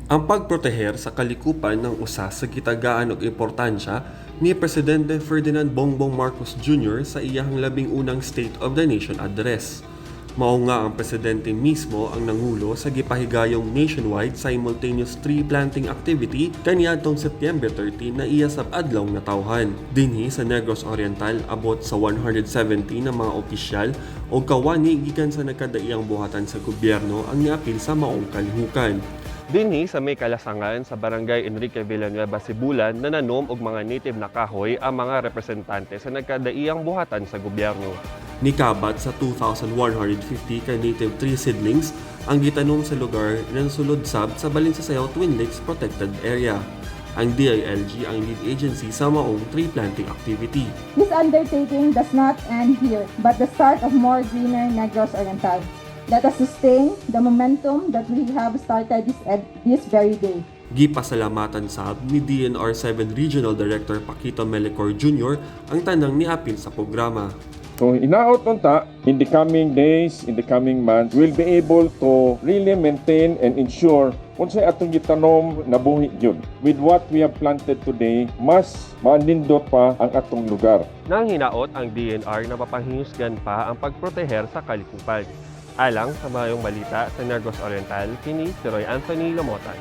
Ang pagproteher sa kalikupan ang usa sa gitagaan og importansya ni Presidente Ferdinand Bongbong Marcos Jr. sa iyahang 11 na State of the Nation Address. Mao nga ang presidente mismo ang nangulo sa gipahigayong nationwide simultaneous tree planting activity kaniadtong September 13 na iya sab adlawng natawhan. Dinhi sa Negros Oriental, abot sa 170 na mga opisyal o kawani gikan sa nagkadaiyang buhatan sa gobyerno ang niapil sa maong kalihukan. Dinhi sa may kalasangan sa Barangay Enrique Villanueva, Sibulan, nananom og mga native na kahoy ang mga representante sa nagkadaiyang buhatan sa gobyerno. Nikabat sa 2,150 ka native tree seedlings ang gitanom sa lugar ng sulod sab sa Balinsasayao Twin Lakes Protected Area. Ang DILG ang lead agency sa maong tree planting activity. This undertaking does not end here, but the start of more greener Negros Oriental. Let us sustain the momentum that we have started this very day. Gipasalamatan sab ni DENR 7 Regional Director Paquito Melicor Jr. ang tanang niapil sa programa. So hinaot unta, in the coming days, in the coming months, we'll be able to really maintain and ensure unsay atong gitanom nabuhi gyud. With what we have planted today, mas manindot pa ang atong lugar. Nang hinaot ang DENR na mapahingusgan pa ang pagproteher sa kalikupan. Alang sa Maayong Balita sa Negros Oriental, kini si Roy Anthony Lomotan.